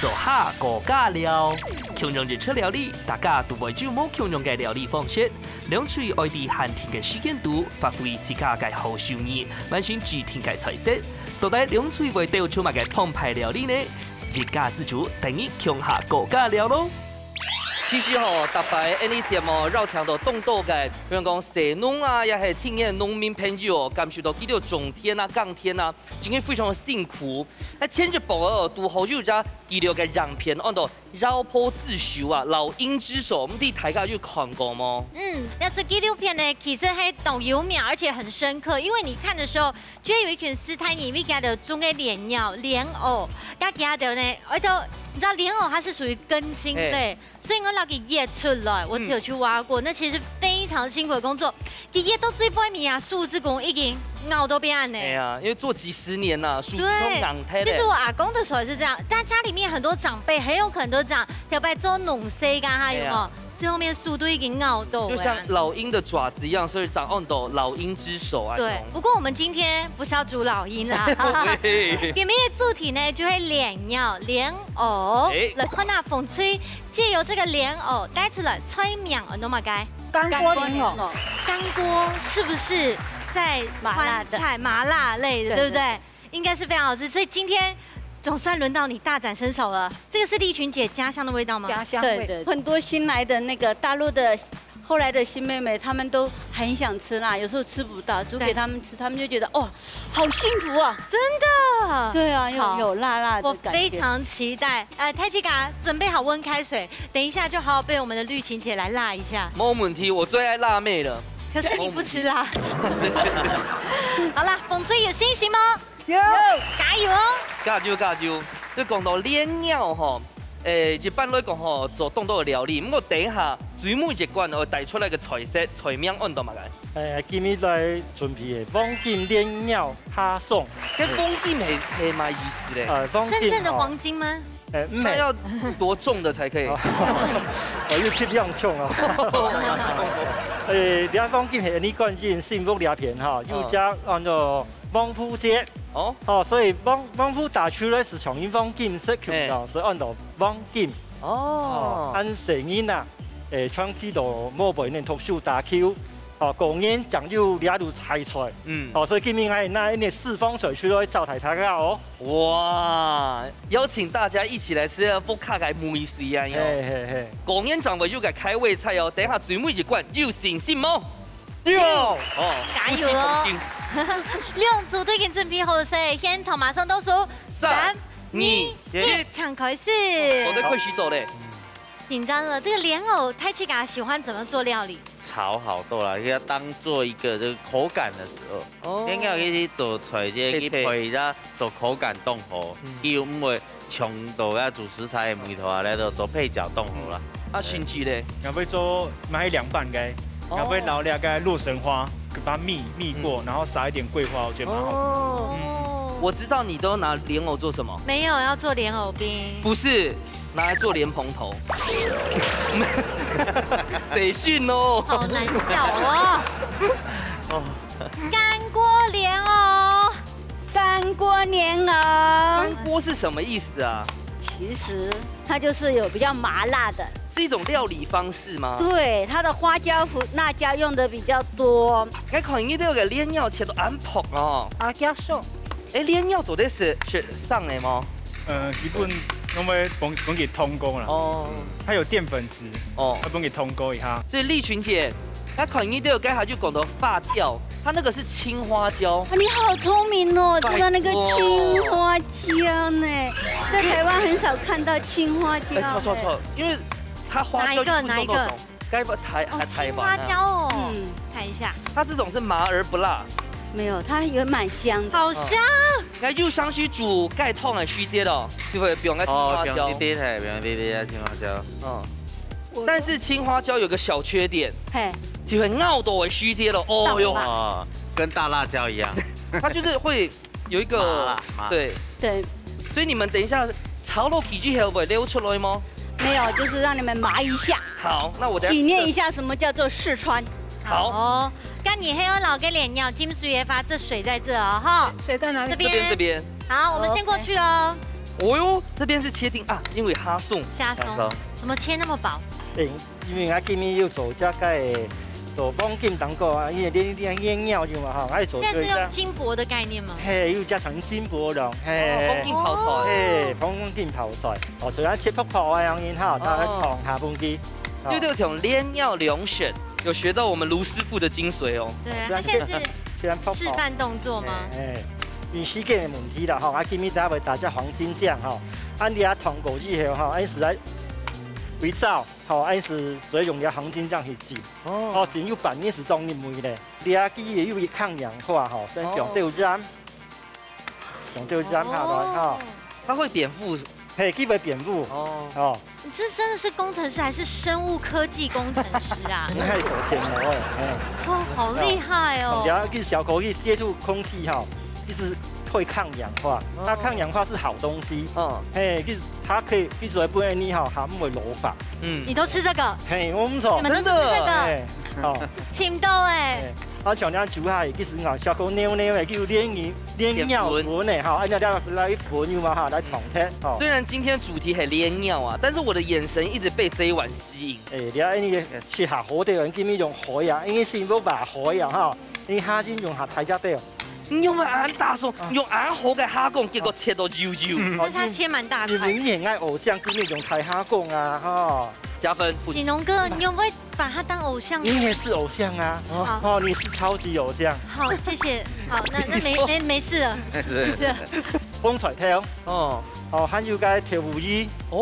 做下高價料，共樣一出料理，大家都會有無共樣个料理方式。兩隊愛在限定个時間肚，發揮自家个好手藝，完成指定个菜色。到底兩隊會鬥出麼个澎湃料理呢？一家之煮，等你共下高價料咯！ 其實吼，逐擺恁呢節目邀請到當多个，比如講，士農啊，也係青年農民朋友哦，感受到佢兜種田啊、耕田啊，真个非常个辛苦。該前一擺哦，堵好有一隻紀錄个影片，安到《鷂婆自修》啊，《老鷹之手》，毋知大家有看過無？嗯，這齣紀錄片呢，其實還當有名，而且很深刻，因為你看的時候， 就有一群斯坦人為佢兜種个蓮藕，蓮藕，佮佢兜呢，愛到你知道蓮藕它是屬於根莖類，所以我拿佢挖出來，我只有去挖過，那其實是非常辛苦的工作。佢挖到最背尾啊，樹枝公已經拗到變恁呢。哎呀，因為做幾十年啦，樹枝都對硬忒，這是我阿公的時候也是這樣，但家裡面很多長輩很有可能都是這樣，頭擺做農事个哈，有沒有？哎呀最後面樹都已經拗到了。就像老鷹的爪子一樣，所以長按到老鷹之手啊。對，不過我們今天不是要煮老鷹啦。嘿今日个主題呢，就係蓮藕，蓮藕。哎來看下紅隊，藉由這個蓮藕帶出來，菜名安到麼个？乾鍋蓮藕，乾鍋是不是在麻辣的川菜麻辣類的，對對不對？應該是非常好吃，所以今天總算輪到你大展身手了。這個是麗群姐家鄉的味道嗎？家鄉味。對對，很多新來的那個大陸的，後來的新妹妹，她們都很想吃啦，有時候吃不到，煮給她們吃，她們就覺得哦，好幸福啊。真的。對啊，有好有辣辣的我感覺。非常期待。呃，太七嘎準備好溫開水，等一下就好好被我們的綠琴姐來辣一下。沒問題，我最愛辣妹了。可是你不吃辣。好啦，紅隊有信心嗎？有。加油哦！加油加油！就講到蓮藕吼，誒，一般來講吼，做當多个料理，毋過等一下最尾一關會帶出來个菜色，菜名安到麼个？誒，今日來準備个黃金蓮藕蝦鬆。該黃金係係麼意思咧？呃，黃金真正的吼黃金嗎？誒，毋係，那要多重的才可以？哦，又切兩重哦。誒，這黃金係你看見幸福這片哈，有隻安到黃埔節，哦哦，所以黃黃埔打出來係像黃金色球樣，所以安到黃金。哦，哦，恁細人啊，誒，長期都無陪人讀書打球，哦，過年正有這路大菜。嗯，哦，所以今日𠊎拿一個四方菜出來招待大家哦。哇，邀請大家一起來吃福客个美食啊！嘿嘿嘿，過年正會有个開胃菜哦，等一下最尾一關有信心無？有。哦，加油哦！兩組都已經準備好勢，現場馬上倒數，三二、一，請開始。我在快洗走嘞。緊張了，這個蓮藕太七嘎喜歡怎麼做料理？炒好多啦，要當做一個這個口感的時候。哦應該可以做出來，這個配一下做口感當好，又毋會嗆到啊主食材的味道啊，來到做配角當好啦。啊，順序咧，然後會做買涼拌該，然後會撈那個洛神花，把它蜜蜜過，然後撒一點桂花，我覺得蠻好吃。哦，我知道你都拿蓮藕做什麼，沒有要做蓮藕冰，不是拿來做蓮蓬頭，誰信哦？好難笑哦。哦，乾鍋蓮藕，乾鍋蓮藕，乾鍋是什麼意思啊？其實它就是有比較麻辣的。是一種料理方式嗎？對，它的花椒、胡辣椒用的比較多。哎，看你這個蓮藕切到恁薄哦。阿加送。哎，蓮藕做得係係生个嗎？呃，一般因為本本給通工了，哦它有澱粉質，哦它，本給通工一下。所以麗群姐，她看你這個剛才就講到發酵，它那個是青花椒。啊，你好聰明哦，拜託知道那個青花椒呢，在台灣很少看到青花椒哎，呢。錯錯錯，因為它花椒哪一個就不是那種，該不台哦，台青灣啊，花椒哦，嗯，看一下。它這種是麻而不辣。沒有，它也蠻香的。好香。該又想去煮蓋燙个時節咯，就會放該青花椒哦，放。滴滴，嘿，放滴滴啊，青花椒。嗯，但是青花椒有個小缺點，嘿，就會咬到个時節咯。哦喲，哦，跟大辣椒一樣。它就是會有一個麻辣麻對，對，所以你們等一下炒落去之後會流出來嗎？沒有，就是讓你們麻一下，好，那我等體驗一下什麼叫做四川。好，哦，該你還要老給臉要金水也發這水在這哦，哈。水在哪裡？這這邊這邊。邊。好，我們先過去哦。哦喲，這邊是切丁啊，因為蝦鬆。蝦鬆怎麼切那麼薄？誒，因為𠊎今日有做這個做黃金蛋糕啊，因為你你你鳥有嘛哈，𠊎做現在是做一個用金箔的概念嗎？嘿，又加上金箔咯，哦，黃嘿金。泡菜。嘿，黃金泡菜，哦，所以愛切薄薄个樣哈，拿來放下飯機。因為這個從蓮藕兩選，有學到我們盧師傅的精髓哦。對啊，他現在是先薄薄示範動作嗎？哎，因為時間的問題啦，吼，啊，今日大家會打隻黃金醬吼，啊，你啊燙過以後吼，啊，係來微燥，吼，啊，係所以用這黃金醬去浸，哦哦，浸有半年係當入味咧。你啊，佢又會抗氧化吼，所以用豆豉，用豆豉下來吼。它會瞼附嘿，佢會變烏。哦。哦。你這真的是工程師還是生物科技工程師啊？你還做電腦的，嘿。哦，好厲害哦。哦，然後去小口去接觸空氣哈，一直會抗氧化。哦。它抗氧化是好東西。哦。嘿，就是它可以一直不會你哈，還不會老化。嗯。你都吃這個？嘿，我們說。你們都吃這個？真的？嘿，哦。尋到欸。嘿，啊，像你煮下，其實啊，小口黏黏的，就黏黏黏尿粉的哈，啊，你來來粉有嘛哈，來燙忒哈。雖然今天主題很黏尿啊，但是我的眼神一直被這一碗吸引。哎，你看，你食下好的，今日用海啊，因為是無把海啊哈，你下先用下大隻的。你用恁大手，用恁好个蝦公，結果切到幼幼。但是它切蠻大塊。你們也愛偶像，今日用大蝦公啊哈。加分。景龍哥，你有沒有把他當偶像？你也是偶像啊。好。哦，你是超級偶像。好，謝謝。好，那，那沒，沒，沒事了。是。謝謝。紅菜頭。哦。哦，還有該豆腐乳。哦。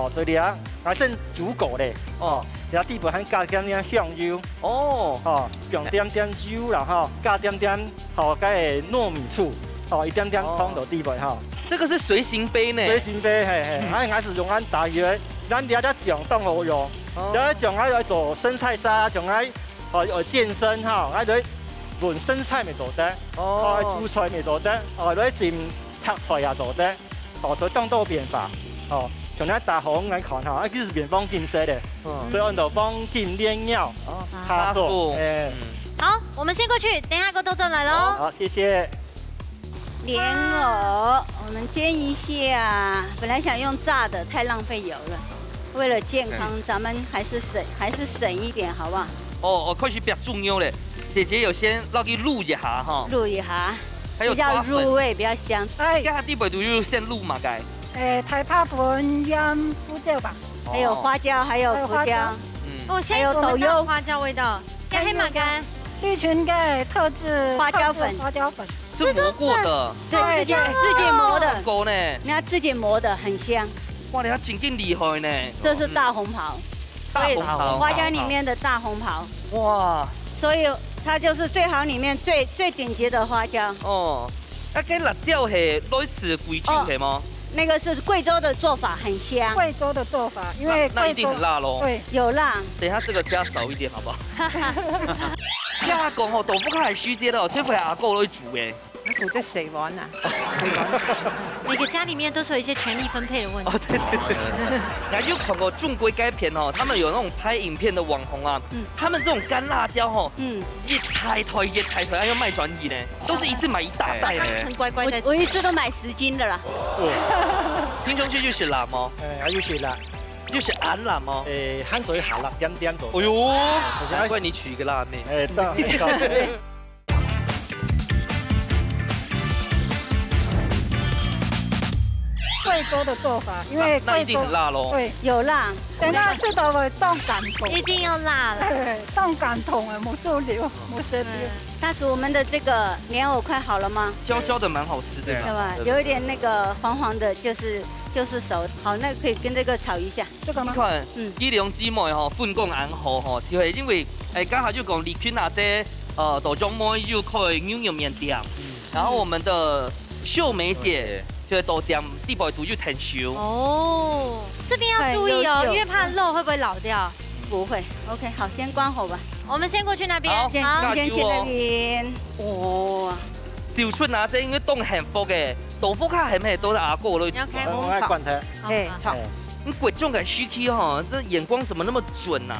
哦，所以啊，還剩煮過咧。哦。然後底部還加點點香油。哦。哦，放點點油啦哈，加點點，哦，該糯米醋，哦，一點點糖到底部哈。哦。這個是隨行杯呢。隨行杯，嘿，嘿，嗯。啊，還是用恁大个，咱這隻醬當好用。哦。這隻醬還來做生菜沙，像愛，哦，有健身哈，還來搵生菜也做得，哦。哦，煮菜也做得，哦，來浸白菜也做得。 哦，所以當多變化。哦，像咱大紅來看哈，啊，其實變黃金色的，嗯。所以安到黃金黏尿，哦，蝦酥，蝦酥。哎。嗯。好，我們先過去，等一下過後轉來囉。好，謝謝。蓮藕，我們煎一下，本來想用炸的，太浪費油了。為了健康，嗯。咱們還是省，還是省一點，好不好？ 哦，哦，開始煏豬肉咧。姐姐有先落去滷一下哈。滷一下，還有抓粉。比較入味，比較香。哎。這下底背肚有先滷麼个？哎，大白粉、鹽、胡椒吧。哦。還有花椒，還有胡椒。還有花椒。嗯。哦，現在我聞到花椒味道。還有豆油。這還蠻乾。綠群的特製，花椒粉。特製花椒粉。是磨過的。對，自己，自己磨的。很香哦。你要自己磨的，很香。哇，你還真正厲害呢。這是大紅袍。 大紅袍。所以花椒裡面的大紅袍。哇。所以它就是最好裡面最，最頂級的花椒。哦，那跟辣椒係類似貴州係嗎？哦，那個是貴州的做法，很香。貴州的做法，因為貴州，那，那一定很辣咯。對。有辣。等一下這個加少一點好不好？這下講吼，豆腐花係師姐个哦，全部係阿哥來煮个。 那煮這水碗啊，水碗。每個家裡面都是有一些權力分配的問題。哦，對，對，對。你還有看過中國該片哦，他們有那種拍影片的網紅啊，嗯。他們這種乾辣椒吼，嗯。一大袋一大袋，還要賣轉去呢，都是一次買一大袋呢。當成乖乖在吃。我，我一次都買十斤的啦。哦。聽上去又係辣嗎？哎，還有係辣。又係恁辣嗎？哎，還做一下辣，點點做。哎喲，難怪你娶一個辣妹。哎，對，對。 貴州的做法，因為貴州，那，那一定很辣咯。對。有辣。等下食到會當感動。一定要辣了。對，當感動啊，目珠流，目汁流。嗯。大廚，我們的這個蓮藕快好了嗎？焦焦的蠻好吃的啦。對吧？對，對，對。有一點那個黃黃的，就是，就是熟。好，那可以跟這個炒一下。 這個嗎？你看，嗯。佢兩姊妹吼，分工恁好吼，就係因為，哎，剛好就講李坤啊，這，呃，豆漿妹又開牛肉麵店，嗯。然後我們的秀梅姐，秀梅姐。就係豆漿底背肚又𢯭手。哦，這邊要注意哦，哎，有，有。因為怕肉會不會老掉？不會。OK，好，先關火吧。我們先過去那邊。好，先，好。先去那邊。哇。 流出那隻應該當幸福个，豆腐花係毋係都係阿哥來煮啊？你要開火。我愛關它。好，嘿，好。好。哎。你國中个時期吼，這眼光怎麼那麼準啊？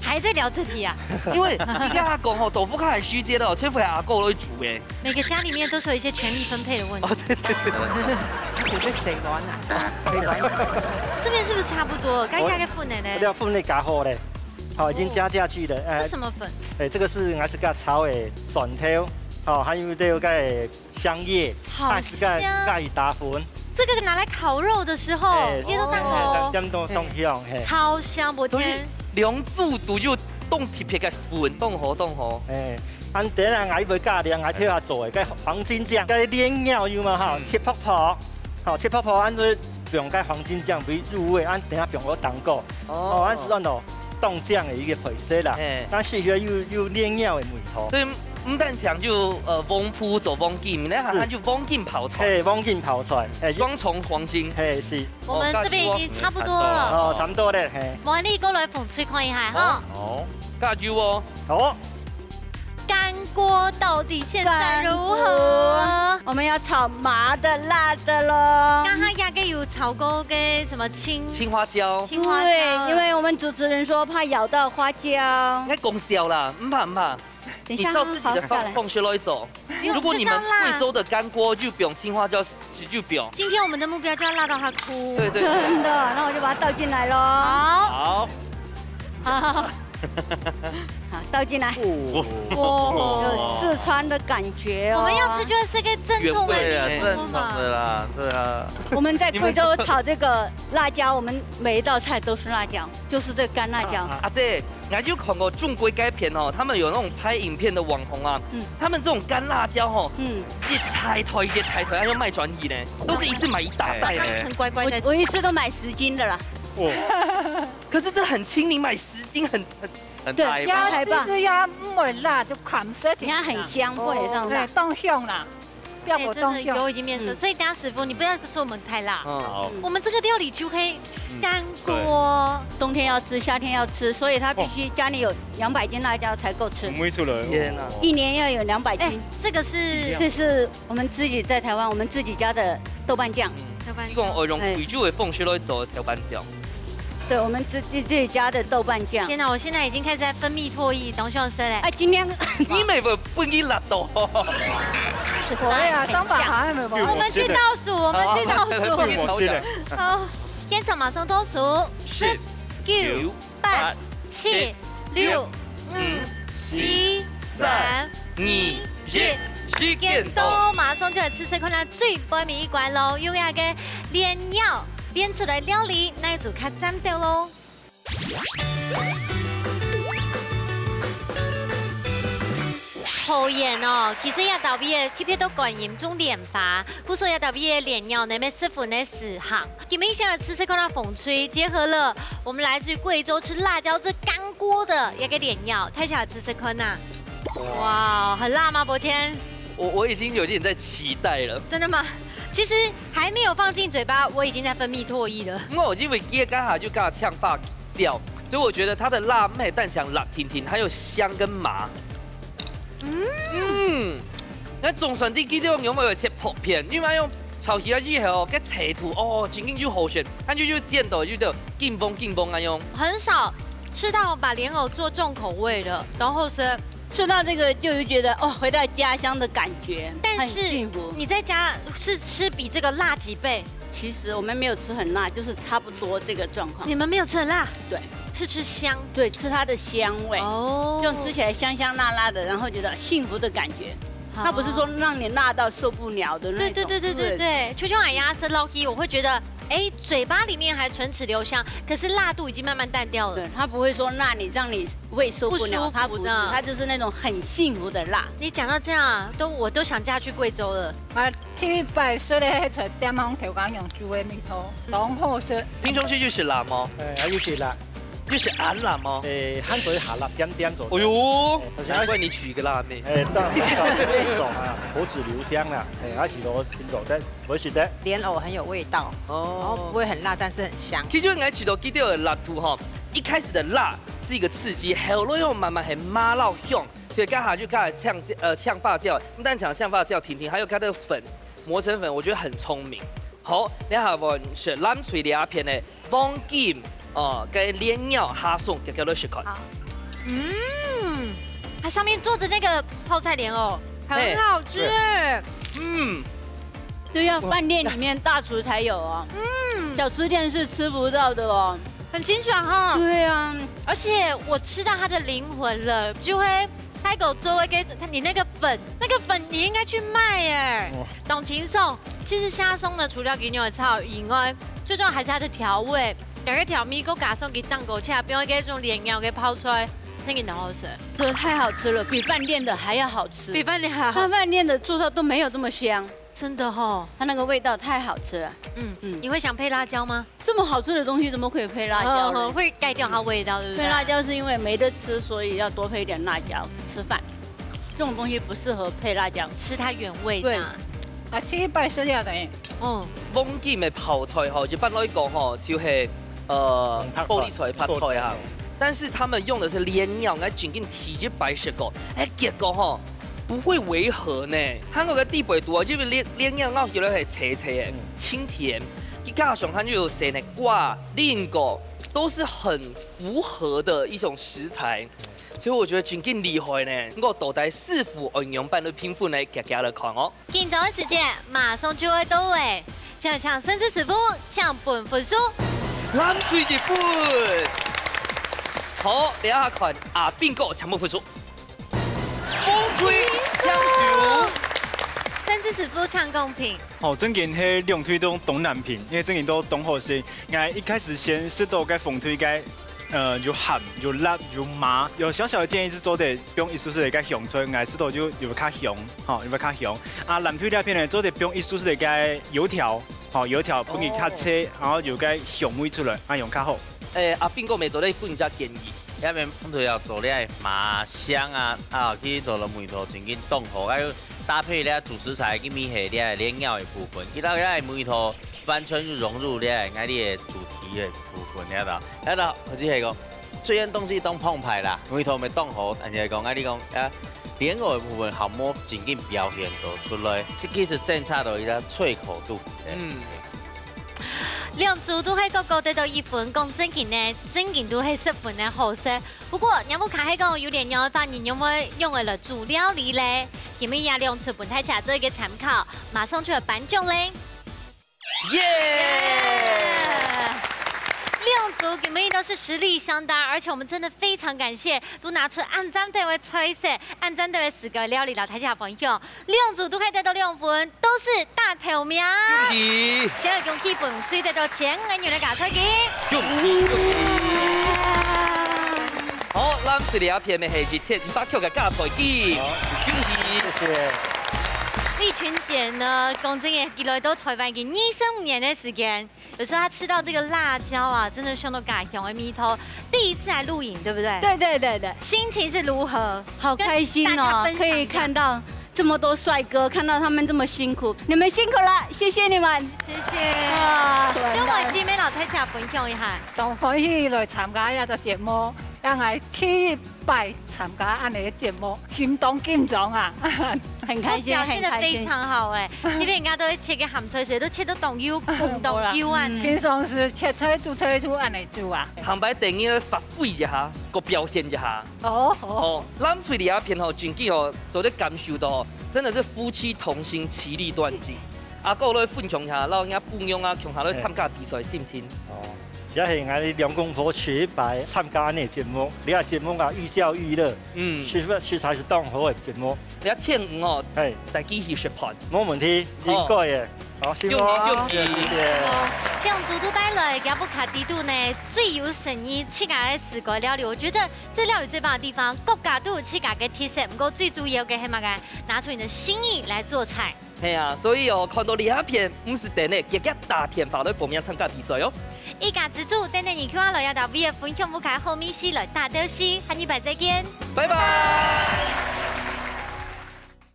還在聊這題啊？因為你跟他講吼，豆腐花係師姐个哦，全部係阿哥來煮个。每個家裡面都是有一些權力分配的問題。哦，對，對，對。煮這水碗啊，水碗。這邊是不是差不多了？該加個粉的呢？我，我要粉的加好嘞。好，已經加下去了。哦。哎，這什麼粉？哎，這個是還係該炒个蒜頭，好，還有這個該 香葉，好香。還係該，該打粉。這個拿來烤肉的時候，哎，也都當哦。哎，點，點都當香，嘿。超香，我天。所以兩組都有當特別个粉，當好，當好。哎，恁等下𠊎會加點，𠊎頭下做个，該黃金醬，該蓮藕有無哈？嗯。切薄薄，好，切薄薄，恁樣用該黃金醬為入味，恁等下放落當高。哦。哦，恁係恁樣，當醬个一個配色啦。哎。但是又，又蓮藕个味道。所以毋單淨就，呃，黃瓠做黃金，你還有黃金泡菜。嘿，黃金泡菜，嘿，雙重黃金。嘿，是。我們這邊已經差不多了。哦，差不多了，嘿。無你過來紅隊看一下哈。好。加油哦。好。乾鍋到底現在如何？乾鍋。我們要炒麻的、辣的咯。剛剛雅哥有炒過个什麼青，青花椒。青花椒。對，因為我們主持人說怕咬到花椒。應該講笑啦，毋怕，毋怕。 等一下，你照自己的方，好，再來。方式來做。不用，如果你們就是要辣。貴州的乾鍋就不用，青花椒就不用。今天我們的目標就要辣到它哭。對，對，對。真的，那我就把它倒進來咯。好。好。好，倒進來。哦。哇。有四川的感覺哦。我們要吃就是這個正統的地方嘛。原味的，正統的啦，對啊。我們在貴州炒這個辣椒，我們每一道菜都是辣椒，就是這個乾辣椒。阿姐， 𠊎有看過中國該片哦，他們有那種拍影片的網紅啊，嗯。他們這種乾辣椒吼，嗯。一大袋一大袋，還要賣轉去呢，都是一次買一大袋呢。哎，哎。很乖乖在吃。我，我一次都買十斤的啦。哇。可是這很親民，買十斤很，很，很大一包。對，很大一包。其實也毋會辣，就看色情啦。人家很香，會這樣辣。哦，哎，當香啦。 哎，真的油已經變色，嗯。所以等下師傅，你不要說我們太辣。嗯。好。我們這個料理就可以乾鍋。嗯，對。冬天要吃，夏天要吃，所以它必須家裡有兩百斤辣椒才夠吃。哦。天哪。一年要有兩百斤。哎，這個是？這是我們自己在台灣，我們自己家的豆瓣醬。嗯。豆瓣醬。你講，呃，用貴州的方式來做豆瓣醬。哎。 對，我們自，自，自己家的豆瓣醬。天哪，我現在已經開始在分泌唾液，當想食咧。哎，今天你乜會分佢辣到？不是啦，哎呀，很香。三百下還沒有。我們去倒數，我們去倒數。好，好，好。好，現場馬上倒數，十、九、八、七、六、五、四、三、二、一，時間到，馬上就來試試看啊，最尾一關咯，用這個蓮藕變出來料理，哪一組較讚兜咯？ 好遠哦，其實這搭位个特別多觀音種蓮花，故所這搭位个蓮藕呢，乜十分个時行。今晡日想來試試看啊，紅隊結合了我們來自於貴州吃辣椒這乾鍋的一個蓮藕，大家來試試看啊。哇，很辣嗎，伯謙？我，我已經有點在期待了。真的嗎？其實還沒有放進嘴巴，我已經在分泌唾液了。我因為這下就加青花椒，所以我覺得它的辣妹帶起來辣甜甜，還有香跟麻。嗯。嗯，那總算第幾種有沒有切薄片？因為用炒起來以後，該脆度哦，真正就好食，它就，就煎到就金黃金黃那種。很少吃到把蓮藕做重口味的，然後是吃到這個就會覺得，哦，回到家鄉的感覺，但是很幸福。你在家是吃比這個辣幾倍？其實我們沒有吃很辣，就是差不多這個狀況。你們沒有吃很辣？對。是吃香？對，吃它的香味。哦。這種吃起來香香辣辣的，然後覺得幸福的感覺。好。它不是說讓你辣到受不了的那種。對，對，對，對，對，對。對。就像俺家吃老雞，我會覺得，哎，嘴巴裡面還唇齒留香，可是辣度已經慢慢淡掉了。對，它不會說辣你，讓你 胃受不了，不舒服的。它不是，它就是那種很幸福的辣。你講到這樣啊，都，我都想嫁去貴州了。啊，去拜師咧，在店項頭家娘煮个味道，當好食。平常時就食辣無？哎，啊，有食辣。有食恁辣無？哎，鹹水下辣點點做。哎喲，哎，而且，難怪你娶一個辣妹。哎，到，到這種啊，口齒留香啦，哎，而且都聽懂，但 毋會食得。蓮藕很有味道，哦。然後不會很辣，但是很香。其實𠊎試著佢兜个辣度吼，一開始的辣是一個刺激，後來又慢慢很麻辣香，所以這下就加青，呃，青花椒，毋單淨青花椒、甜甜，還有佢个粉，磨成粉，我覺得很聰明。好，這下換藍隊這片个 黃金，哦，跟蓮藕下送，給各位試看。好。嗯，它上面做的那個泡菜蓮藕，很好吃欸。嘿。對。嗯。對啊，飯店裡面大廚才有哦。嗯。小吃店是吃不到的哦。很清爽哈。對啊。而且我吃到它的靈魂了，就會 泰國做一個，你那個粉，那個粉你應該去賣耶。哇。當清爽。其實蝦鬆呢，除了佢个菜以外，最重要還是它的調味。有個調味，再加上佢當高價，變成一種蓮藕个泡菜，真的很好吃。真的太好吃了，比飯店的還要好吃。比飯店還好。它飯店的做到都沒有這麼香。 真的吼。它那個味道太好吃了。嗯，嗯。你會想配辣椒嗎？這麼好吃的東西怎麼可以配辣椒呢？哦，會蓋掉它味道，對不對？配辣椒是因為沒得吃，所以要多配一點辣椒，吃飯。這種東西不適合配辣椒。吃它原味的。對。啊，這一擺是這樣的。嗯。黃金个泡菜吼，一般來講吼，就係，呃，白菜。玻璃菜、白菜啊。但是他們用的是蓮藕，𠊎正經第一擺食過，哎，結果吼，不會違和呢。還有个底背肚啊，因為蓮，蓮藕咬起來係脆脆个，嗯。清甜，再加上它又有西瓜、蘋果，都是很符合的一種食材。 所以我覺得正經厲害呢。毋過到底師傅愛仰般來評分呢？遽遽來看哦。緊張个時間馬上就會到位，想請盛智師傅請分分數。藍隊一分。好，這下看阿斌哥請分分數。紅隊兩球。盛智師傅請公平。 吼，正經係兩隊都當難評，因為正經都當好食。𠊎一開始先食到該紅隊个，呃，又鹹又辣又麻，有小小的建議係做得放一絲絲个香菜，𠊎食到就有較香，吼，有較香。啊，藍隊這片呢，做得放一絲絲个該油條，吼，油條分佢較脆，然後有該香味出來，恁樣較好。 欸，阿斌哥乜做得分一隻建議。這片本來愛做這个麻香啊，啊，去做了梅頭正經當好，還有搭配這主食材，佢乜係這个蓮藕个部分，其他這个梅頭完全就融入這个𠊎俚个主題个部分，了解無？了解，或者係講，雖然東西當澎湃啦，梅頭乜當好，但是講，𠊎俚講，啊，蓮藕个部分還無正經表現到出來，其實爭差到一個脆口度。嗯。 兩組都係各各得到一分，講正經呢，正經都係十分个好勢。不過，若屋下係講有恁樣个話，你仰會仰會來煮料理咧？今晡日也兩組分大家做一個參考，馬上就來頒獎咧。耶！兩組今晡日都是實力相當，而且我們真的非常感謝，都拿出恁讚个菜色，恁讚个時間料理摎大家分享。 兩組都可以得到兩分，都是大頭名。恭喜！先來恭喜分隊得到千五个銀个加菜金。恭喜恭喜！好，藍隊這片乜係一千五百塊个加菜金。好，恭喜！謝謝。麗君姐呢，講真个，佢來到台灣已經二十五年个時間， 有時候他吃到這個辣椒啊，真的是有那種家鄉的味道。第一次來露營，對不對？對對對對。心情是如何？好開心哦，跟大家分享一下。可以看到這麼多帥哥，看到他們這麼辛苦，你們辛苦了，謝謝你們。謝謝。哇，因為今晡日摎大家分享一下。當歡喜來參加這個節目，讓𠊎第一擺 參加恁樣个節目，心當緊張啊，很開心，哦，表現得非常好欸。很開心。這片人家都會切个鹹菜絲，都切到當幼，當幼啊。無啦，嗯。平常時切菜煮菜就恁樣煮啊。坦白等你發揮一下，過表現一下。哦，好。哦，藍隊這片吼，真經哦，做得感受到，真的是夫妻同心，其利斷金。啊，過來分享一下，摎人家分享啊，共下來參加比賽心情。哦。 這係𠊎兩公婆第一擺參加恁樣節目，這節目啊，寓教於樂，嗯。實在，實在係當好个節目。這千五哦，嘿。帶佢去食飯。無問題，好。應該个。好，辛苦啊。恭喜恭喜。謝謝。兩組都帶來，佢屋下底肚呢，最有誠意，自家个自家料理。我覺得這料理最棒的地方，各家都有自家个特色，毋過最主要个係麼个？拿出你的心意來做菜。 係啊，所以哦，看到這片，毋使等咧，遽遽打電話來報名參加比賽哦。一家之煮，等等你Q R來到V分享屋下好美食來打鬥敘，下禮拜再見。拜拜。